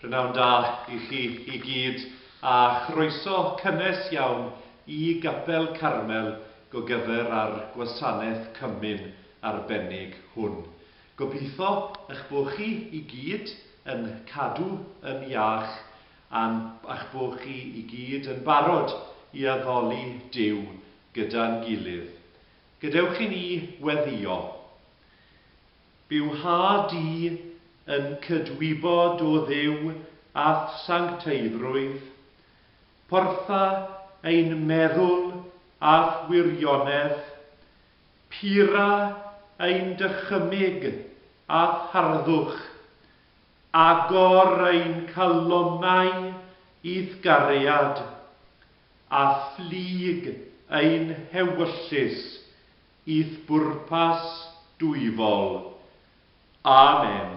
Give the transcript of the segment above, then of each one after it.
Prynawn da i chi i gyd a chroeso cynnes iawn i Gapel Carmel gogyfer â'r gwasanaeth cymun arbennig hwn. Gobeithio eich bod chi i gyd yn cadw yn iach a'n a'ch bod chi i gyd yn barod i addoli Duw gyda'n gilydd. Gadewch i ni weddïo. Bywha di yn cydwybod o Dduw a'th sancteiddrwydd, portha ein meddwl a'th wirionedd, pura ein dychymyg a'th harddwch, agor ein calonnau i'th gariad, a phlyg ein hewyllys i'th bwrpas dwyfol. Amen.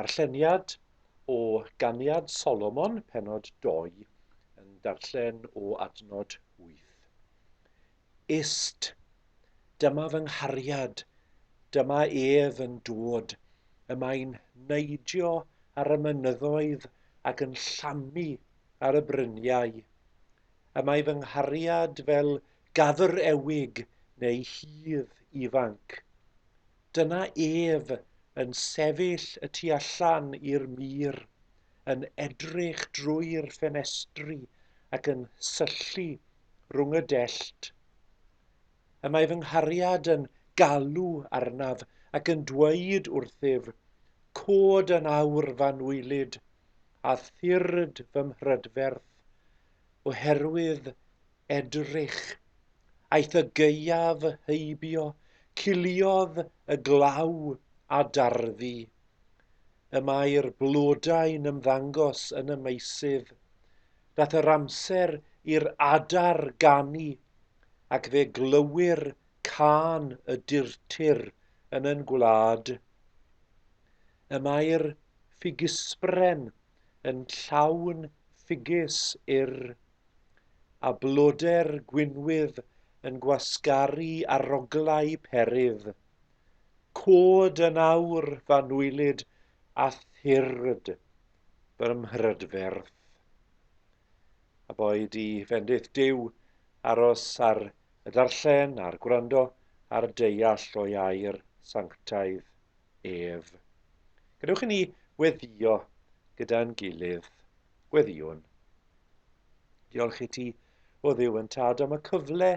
Darlleniad o Ganiad Solomon, pennod 2, yn darllen o adnod 8. Ist, dyma fy nghariad, dyma ef yn dod, y mae'n neidio ar y mynyddoedd ac yn llamu ar y bryniau. Y mae fy nghariad fel gafr ewig neu hydd ifanc. Dyna ef yn sefyll y tu allan i'r mur, yn edrych drwy'r ffenestri ac yn syllu rhwng y dellt. Y mae fy nghariad yn galw arnaf ac yn dweud wrthyf, Cod yn awr f'anwylyd, a thyrd fy mhrydferth, oherwydd edrych. Aeth y gaeaf heibio, ciliodd y glaw a darfu. Y mae'r blodau'n ymddangos yn y meysydd. Daeth yr amser i'r adar ganu, ac fe glywir cân y durtur yn yn gwlad. Y mae'r ffigysbren yn llawn ffigys ur. a blodau'r gwinwydd yn gwasgaru aroglau perydd. Cod yn awr, f'anwylyd, a thyrd fy mhrydferth. A boed i fendith Duw aros ar y darllen a'r gwrando a'r deall o'i air sanctaidd ef. Gadewch i ni weddïo gyda'n gilydd. Gweddïwn. Diolch i ti, o Dduw yn Tad, am y cyfle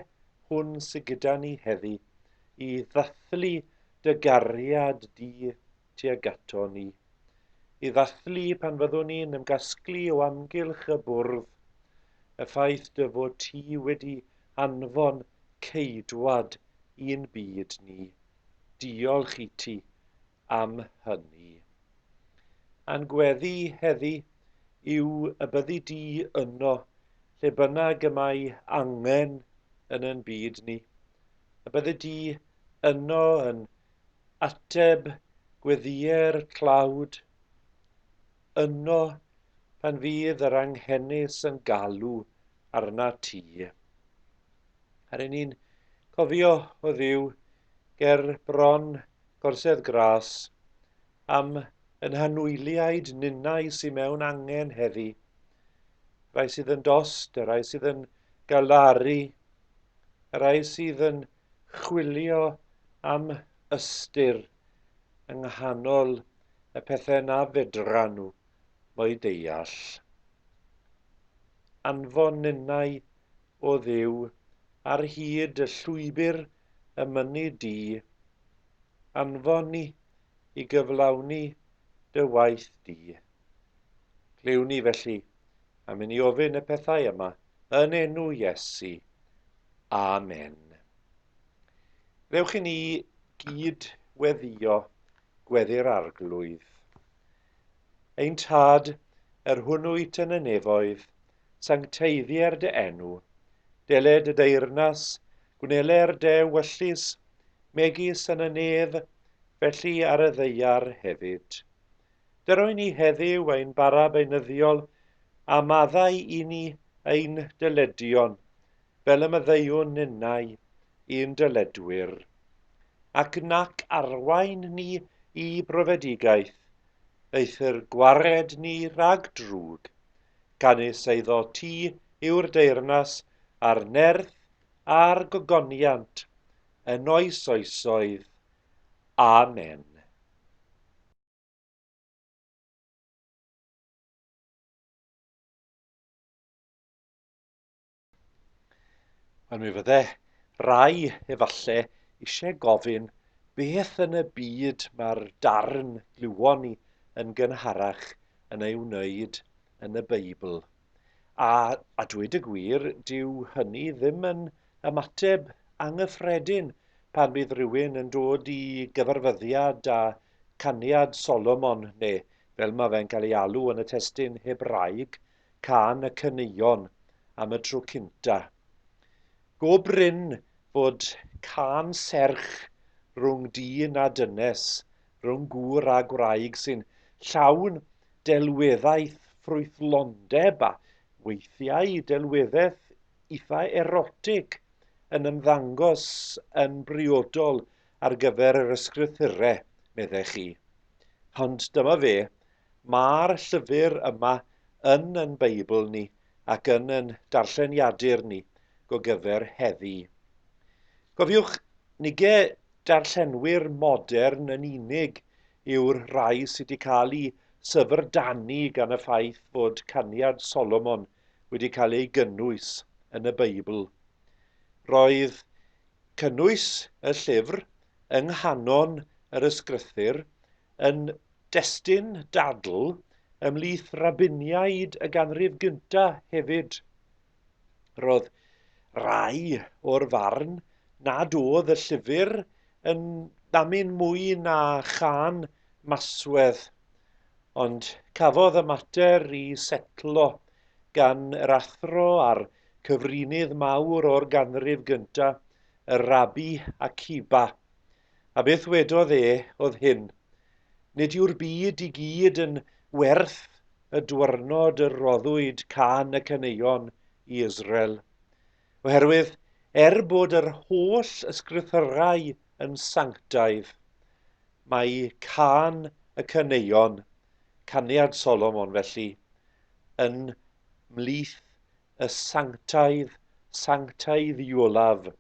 hwn sydd gyda ni heddi i ddathlu dy gariad di tuag ato ni. I ddathlu pan fyddwn ni'n ymgasglu o amgylch y bwrdd, y ffaith dy fod ti wedi anfon ceidwad i'n byd ni. Diolch i ti am hynny. A'n gweddi heddi yw y byddi di yno lle bynnag y mae angen yn yn byd ni. Y byddi di yno yn ateb gweddïau'r tlawd, yno pan fydd yr anghenus yn galw arna ti. A ry'n ni'n cofio o Dduw ger bron Gorsedd Gras, am yn hanwyliaid ninnau sy mewn angen heddi, rhai sydd yn dost, y rhai sydd yn galaru, y rhai sydd yn chwilio am ystyr yng nghanol y pethau na fedra nhw mo'u deall. Anfon ninnau o Dduw ar hyd y llwybr y mynnu di, anfon ni i gyflawni dy waith di. Clyw ni felly am i ni ofyn y pethau yma yn enw Iesu. Amen. Ddewch i ni gyd weddio gweddi'r Arglwydd. Ein Tad, yr hwn wyt yn y nefoedd, sancteiddier dy enw, deled y deyrnas, gwneler dy ewyllys, megis yn y nef, felly ar y ddaear hefyd. Dyroi ni heddiw ein bara beunyddiol, a maddau i ni ein dyledion, fel y maddeuwn ninnau i'n dyledwyr. Ac nac arwain ni i brofedigaeth, eithr gwared ni rhag drwg, Canys eiddo ti yw'r deyrnas, a'r nerth, a'r gogoniant, yn oes oesoedd. Amen. Wel, mi fydde rai efalle eisiau gofyn beth yn y byd mae'r darn glywon ni yn gynharach yn ei wneud yn y Beibl. A, a dweud y gwir, dyw hynny ddim yn ymateb anghyffredin pan fydd rhywun yn dod i gyfarfyddiad â Caniad Solomon, neu fel mae fe'n cael ei alw yn y testun Hebraeg, Cân y Caneuon am y tro cynta. Go brin fod cân serch rhwng dyn a dynes, rhwng gŵr a gwraig sy'n llawn delweddaeth ffrwythlondeb a weithiau delweddaeth itha erotig yn ymddangos yn briodol ar gyfer yr ysgrythurau, meddech chi. Ond dyma fe, Mae'r llyfr yma yn yn Beibl ni ac yn yn darlleniadur ni gogyfer heddi. Cofiwch, nige darllenwyr modern yn unig yw'r rhai sydd wedi cael eu syfrdanu gan y ffaith fod Caniad Solomon wedi cael ei gynnwys yn y Beibl. Roedd cynnwys y llyfr yng nghanon yr Ysgrythur yn destun dadl ymhlith rabiniaid y ganrif gyntaf hefyd. Roedd rai o'r farn nad oedd y llyfr yn namyn mwy na chân maswedd, ond cafodd y mater i setlo gan yr athro a'r cyfrinydd mawr o'r ganrif gyntaf, y Rabbi Akiba. A beth wedodd e oedd hyn, Nid yw'r byd i gyd yn werth y dwyrnod y roddwyd cân y caneuon i Israel. Oherwydd, Er bod yr holl ysgrythyrau yn sanctaidd, mae cân y caneuon, caniad Solomon felly, yn mhlith y sanctaidd sancteiddiolaf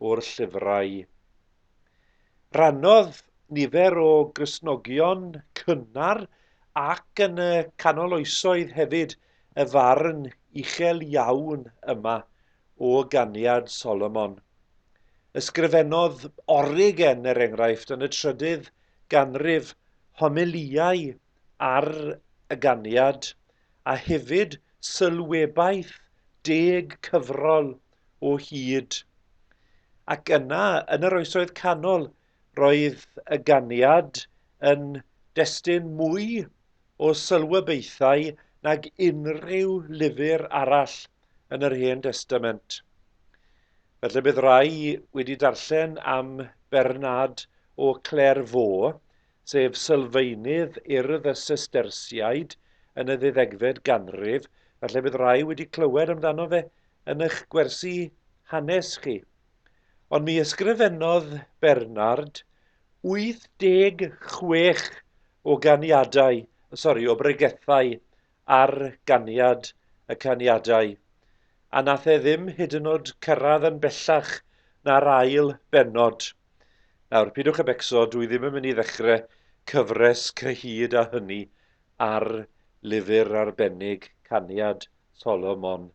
o'r llyfrau. Rhannodd nifer o Gristnogion cynnar ac yn y canol oesoedd hefyd y farn uchel iawn yma o ganiad Solomon. Ysgrifennodd Origen, er enghraifft, yn y trydydd ganrif homilïau ar y ganiad a hefyd sylwebaeth deg cyfrol o hyd. Ac yna, yn yr Oesoedd Canol, roedd y ganiad yn destun mwy o sylwebaethau nag unrhyw lyfr arall yn yr Hen Destament. Felly bydd rai wedi darllen am Bernard o Clairvaux, sef sylfaenydd Urdd y Sistersiaid yn y ddeuddegfed ganrif, falle bydd rai wedi clywed amdano fe yn eich gwersi hanes chi. Ond mi ysgrifennodd Bernard 86 o ganiadau, sori, o bregethau ar ganiad y caniadau, a nath e ddim hyd yn oed cyrraedd yn bellach na'r ail bennod. Nawr, pidwch â becso, dwi ddim yn mynd i ddechrau cyfres cyhyd â hynny ar lyfr arbennig Caniad Solomon.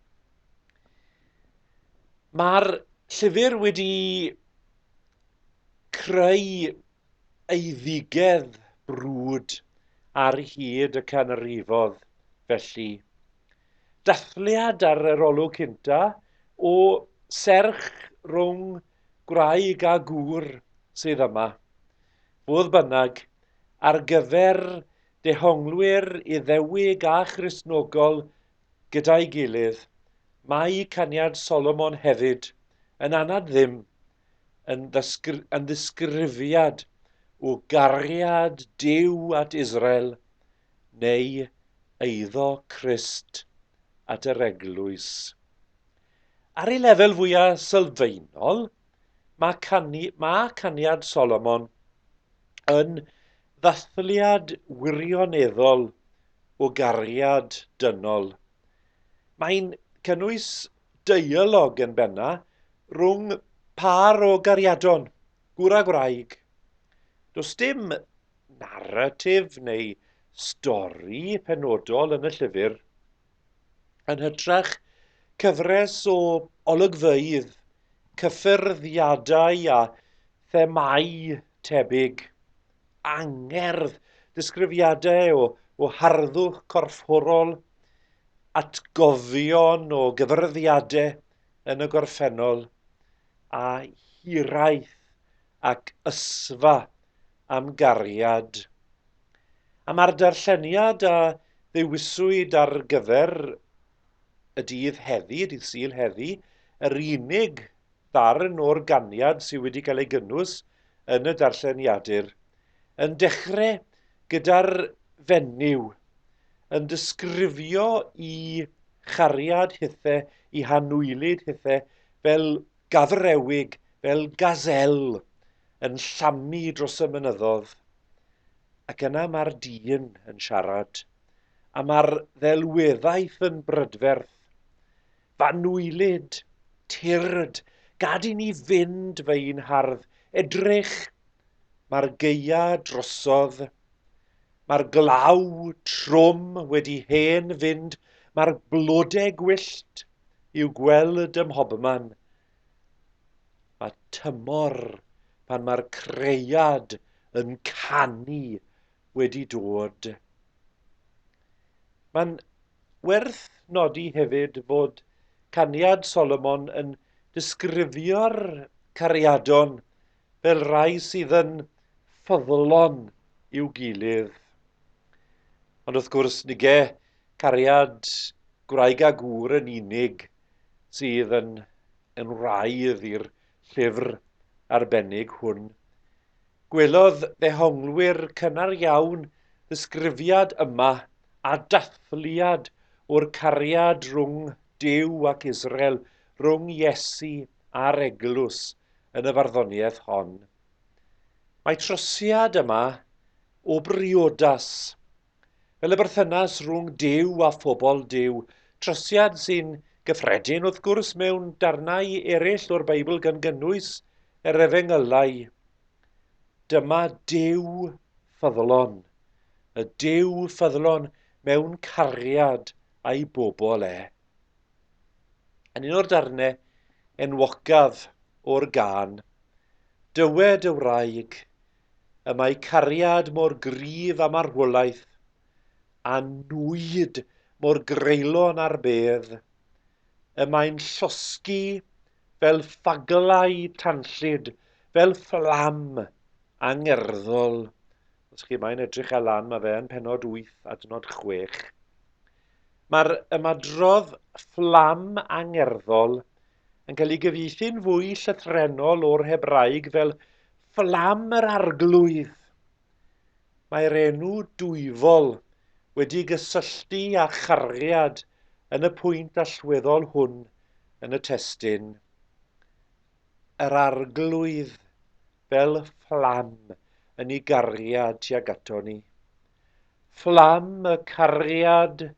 Mae'r llyfr wedi creu eiddigedd brwd ar hyd y canrifodd, felly. Dathliad ar yr olwg cynta o serch rhwng gwraig a gŵr sydd yma. Fodd bynnag, ar gyfer dehonglwyr Iddewig a Christnogol gyda'i gilydd, mae Caniad Solomon hefyd, yn anad ddim, yn yn ddisgrifiad o gariad Duw at Israel neu eiddo Crist at yr eglwys. Ar ei lefel fwyaf sylfaenol, mae, canu, mae caniad Solomon yn ddathliad wirioneddol o gariad dynol. Mae'n cynnwys deialog yn benna rhwng pâr o gariadon, gŵr a gwraig. Does dim naratif neu stori penodol yn y llyfr. Yn hytrach, cyfres o olygfeydd, cyffyrddiadau a themâu tebyg, angerdd, disgrifiadau o, o harddwch corfforol, atgofion o gyfyrddiadau yn y gorffennol, a hiraeth ac ysfa am gariad. A mae'r darlleniad a ddewiswyd ar gyfer y dydd heddi, y dydd Sul heddi, yr unig ddarn o'r ganiad sydd wedi cael ei gynnwys yn y darlleniadur, yn dechrau gyda'r fenyw, yn disgrifio i chariad hithe, i hanwylyd hithe, fel gafrewig, fel gazelle, yn llamu dros y mynyddodd. Ac yna mae'r dyn yn siarad, a mae'r ddelweddaeth yn brydferth. F'anwylyd, tyrd, gad i ni fynd fy un hardd, edrych, mae'r gaea drosodd. Mae'r glaw trwm wedi hen fynd, mae'r blode gwyllt i'w gweld ym mhobman. Mae tymor pan mae'r cread yn canu wedi dod. Mae'n werth nodi hefyd fod caniad Solomon yn disgrifio'r cariadon fel rhai sydd yn ffyddlon i'w gilydd. Ond wrth gwrs, nige cariad gwraig a gŵr yn unig sydd yn, yn wraidd i'r llyfr arbennig hwn. Gwelodd ddehonglwyr cynnar iawn ddisgrifiad yma a dathliad o'r cariad rhwng Duw ac Israel, rhwng Iesu a'r eglwys yn y farddoniaeth hon. Mae trosiad yma o briodas, fel y berthynas rhwng Duw a phobl Duw, trosiad sy'n gyffredin wrth gwrs mewn darnau eraill o'r Beibl gan gynnwys yr Efengylau. Dyma Duw ffyddlon, y Duw ffyddlon mewn cariad a'i bobl e. Yn un o'r darnau enwocaf o'r gân, dywed y wraig, y mae cariad mor gryf â marwolaeth, a nwyd mor greulon â'r bedd, y mae'n llosgi fel ffaglau tanllyd, fel fflam angerddol. Os chi mae'n edrych ar lan, mae fe yn penod 8, adnod 6. Mae'r ymadrodd fflam angerddol yn cael ei gyfieithu'n fwy llythrennol o'r Hebraeg fel fflam yr arglwydd. Mae'r enw dwyfol wedi gysylltu â chariad yn y pwynt allweddol hwn yn y testun. Yr arglwydd fel fflam yn ei gariad tuag ato ni. Fflam y cariad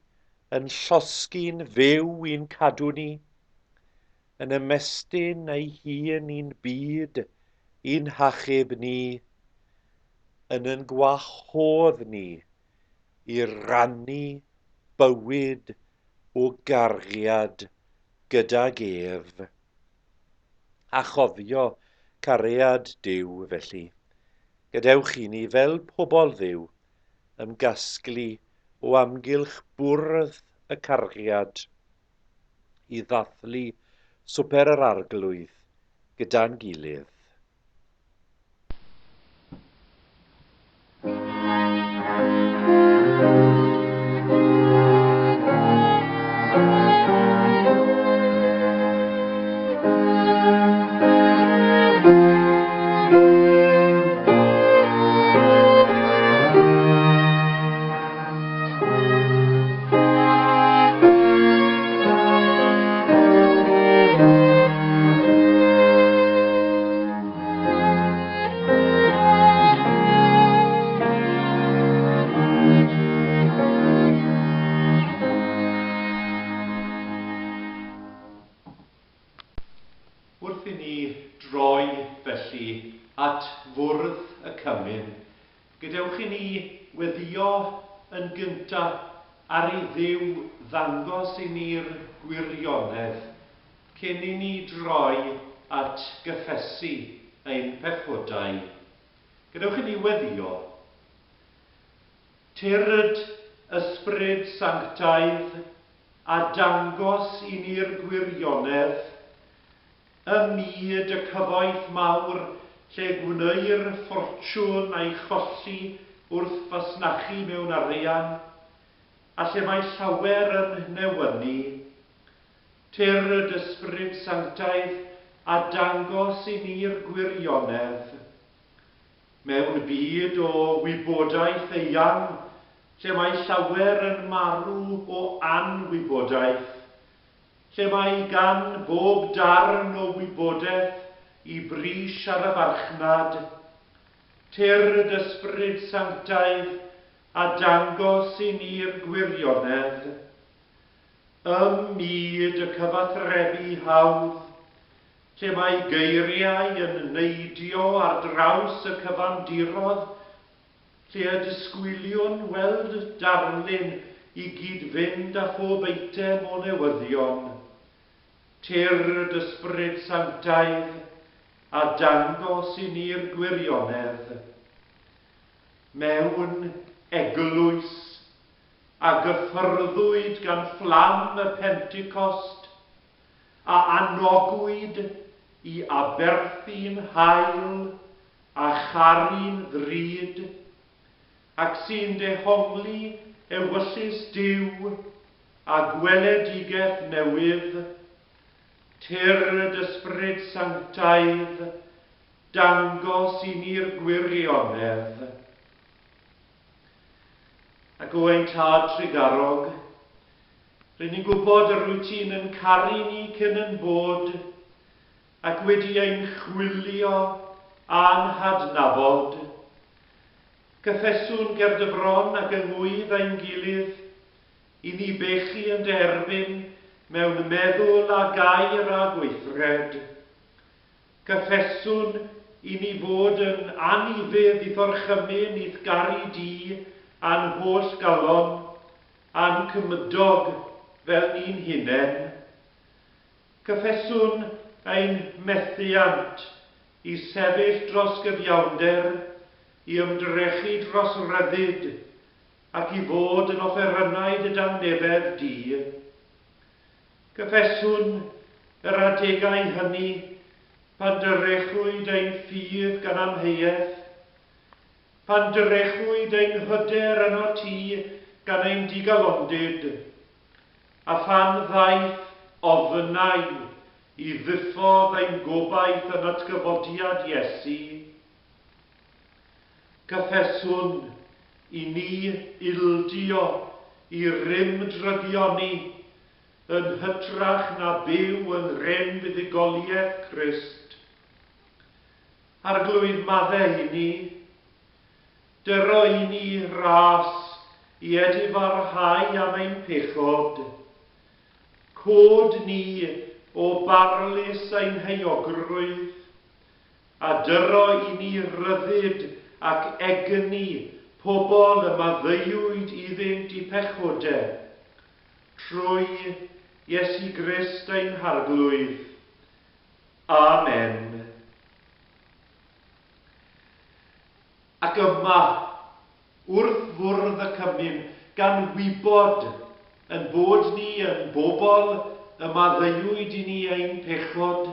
yn llosgi'n fyw i'n cadw ni, yn ymestyn ei hun i'n byd, i'n hachub ni, yn yn gwahodd ni i rannu bywyd o gariad gydag ef. A chofio cariad Duw felly. Gadewch i ni, fel pobl Dduw, ymgasglu o amgylch bwrdd y cariad i ddathlu Swper yr Arglwydd gyda'n gilydd. Wrth i ni droi felly at fwrdd y cymun, gadewch i ni weddïo yn gyntaf ar i Dduw ddangos i ni'r gwirionedd cyn i ni droi at gyffesu ein pechodau. Gadewch i ni weddïo. Tyrd, Ysbryd Sanctaidd, a dangos i ni'r gwirionedd, ym myd y cyfoeth mawr lle gwneir ffortiwn a'i cholli wrth fasnachu mewn arian, a lle mae llawer yn newynu. Tyrd, Ysbryd Sanctaidd, a dangos i ni'r gwirionedd. Mewn byd o wybodaeth eang, lle mae llawer yn marw o anwybodaeth, lle mae gan bob darn o wybodaeth i bris ar y farchnad, tyrd, Ysbryd Sanctaidd, a dangos i ni'r gwirionedd. Ym myd y cyfathrebu hawdd, lle mae geiriau yn neidio ar draws y cyfandirodd, lle y disgwyliwn weld darlun i gyd-fynd â phob eitem o newyddion, tyrd Ysbryd Sanctaidd a dangos i ni'r gwirionedd. Mewn eglwys a gyffyrddwyd gan fflam y Pentecost, a anogwyd i aberthu'n hael a charu'n ddrud, ac sy'n dehongli ewyllys Duw a gweledigaeth newydd, tyrd Ysbryd Sanctaidd, dangos i ni'r gwirionedd. Ac o ein Tad trugarog, rŷn ni'n gwybod yr wyt ti'n yn caru ni cyn yn bod, ac wedi ein chwilio a'n hadnabod. Cyffeswn ger dy fron ac yng ngwydd ein gilydd, i ni bechu yn dy erbyn mewn meddwl a gair a gweithred. Cyffeswn i ni fod yn anufudd i'th orchymyn i'th garu di a'n holl galon, a'n cymydog fel ni'n hunain. Cyffeswn ein methiant i sefyll dros gyfiawnder, i ymdrechu dros ryddid, ac i fod yn offerynnau dy dangnefedd di. Cyffeswn yr adegau hynny pan dyrechwyd ein ffydd gan amheuaeth, pan dyrechwyd ein hyder ynot ti gan ein digalondid, A phan ddaeth ofnau i ddiffodd ein gobaith yn atgyfodiad Iesu, cyffeswn i ni ildio i rym drygioni yn hytrach na byw yng ngrym buddugoliaeth Crist. Arglwydd maddau i ni. Dyro i ni ras i edifarhau am ein pechod. Cod ni o barlys ein heuogrwydd, a dyro i ni ryddid ac egni pobl y maddeuwyd iddynt i pechode, trwy Iesu Grist ein Harglwydd. Amen. Ac yma, wrth fwrdd y cymun, gan wybod yn bod ni yn bobl y maddeuwyd i ni ein pechod,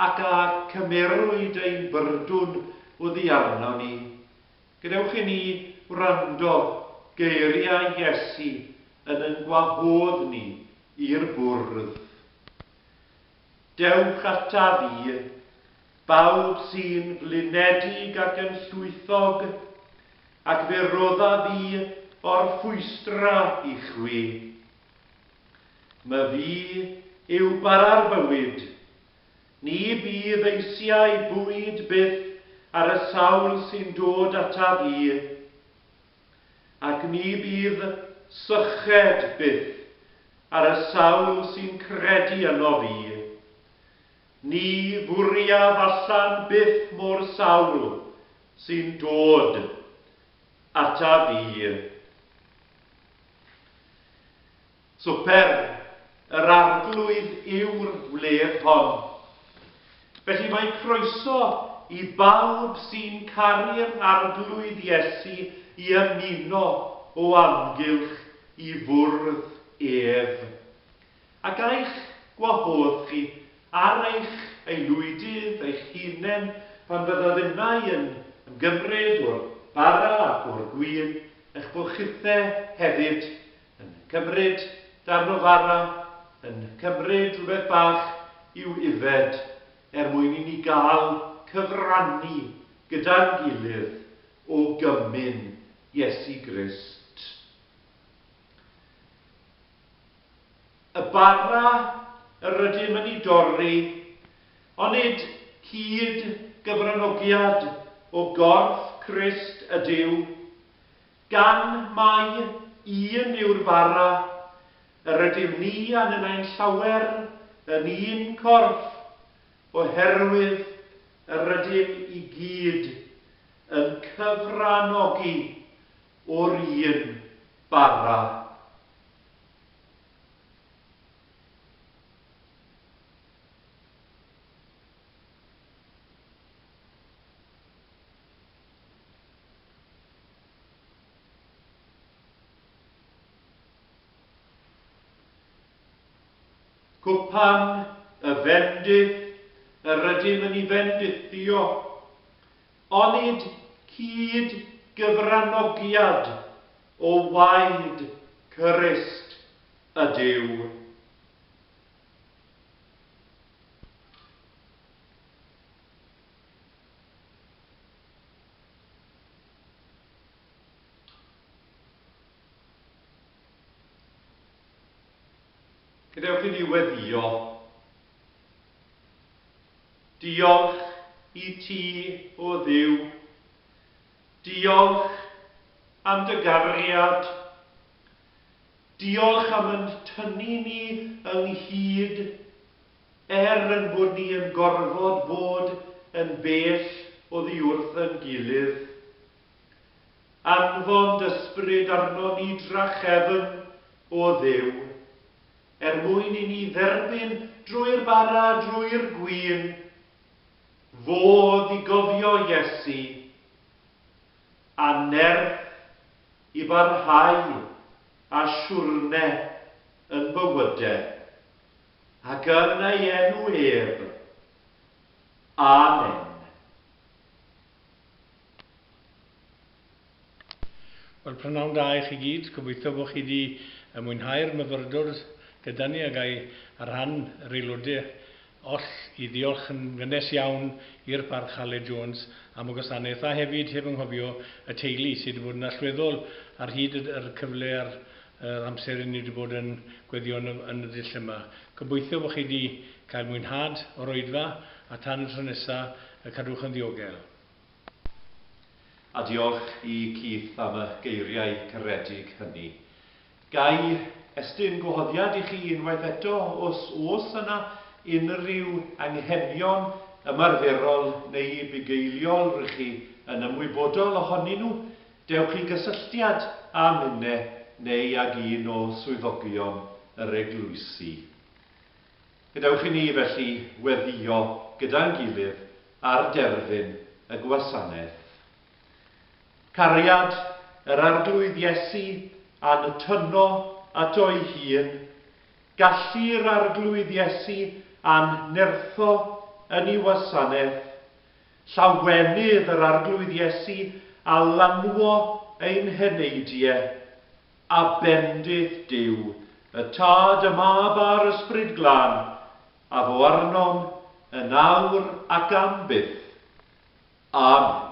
ac a cymerwyd ein byrdwn oddi arno ni, gadewch i ni wrando geiriau Iesu yn yn gwahodd ni i'r bwrdd. Dewch ataf i, bawb sy'n flinedig ac yn llwythog, ac fe roddaf i orffwystra i chwi. Myfi yw bara'r bywyd. Ni bydd eisiau bwyd byth ar y sawl sy'n dod ataf i, ac ni bydd syched byth ar y sawl sy'n credu ynof i. Ni fwriaf allan byth mo'r sawl sy'n dod ataf i. Swper yr Arglwydd yw'r wledd hon. Felly mae croeso i bawb sy'n caru'r Arglwydd Iesu i ymuno o amgylch i fwrdd ef. Ac eich gwahodd chi ar eich aelwydydd eich hunain pan fyddaf innau yn ymgymryd o'r bara ac o'r gwin, eich bod chithe hefyd yn cymryd darn o fara, yn cymryd rhywbeth bach i'w yfed, er mwyn i ni gael cyfrannu gyda'n gilydd o gymun Iesu Grist. Y bara yr ydym yn ei dorri, onid cyd gyfranogiad o gorff Crist ydyw, gan mai un yw'r bara, yr ydym ni a ninnau'n llawer yn un corff, oherwydd yr ydym i gyd yn cyfranogi o'r un bara. Cwpan y fendith yr ydym yn ei fendithio, onid cyd gyfranogiad o waed Crist ydyw? Gadewch i ni weddïo. Diolch i ti, o Dduw. Diolch am dy gariad. Diolch am yn tynnu ni ynghyd er yn bod ni yn gorfod bod yn bell oddi wrth yn gilydd. Anfon d'ysbryd arno ni drachefn, o Dduw, er mwyn i ni dderbyn drwy'r bara drwy'r gwin, fodd i gofio Iesu, a nerth i barhau a siwrne yn bywyde, ac yn ei enw ef. Amen. Wel, prynawn da i chi gyd. Gobeithio bod chi wedi mwynhau'r myfyrdod gyda ni a gai ar rhan yr aelodau oll i ddiolch yn gynnes iawn i'r Parch Aled Jones am y gwasanaeth a hefyd heb anghofio y teulu sydd wedi bod yn allweddol ar hyd yr cyfle a'r yr amser i ni wedi bod yn gweddio yn y, yn y dull yma. Gobeithio bod chi wedi cael mwynhad o'r oedfa a tan y tro nesaf cadwch yn ddiogel. A diolch i Keith am y geiriau caredig hynny. Gai estyn gwahoddiad i chi unwaith eto os oes yna unrhyw anghenion ymarferol neu bugeiliol rych chi yn ymwybodol ohonyn nhw, dewch i gysylltiad â minne neu ag un o swyddogion yr eglwysi. Gadewch i ni felly weddio gyda'n gilydd ar derfyn y gwasanaeth. Cariad yr Arglwydd Iesu a'n tynno ato'i hun, gallu'r Arglwydd Iesu a'n nertho yn ei wasanaeth, llawenydd yr Arglwydd Iesu a lanwo ein heneidiau, a bendith Duw, y Tad, y Mab a'r Ysbryd Glân, a fo arnom yn awr ac am byth. Amen.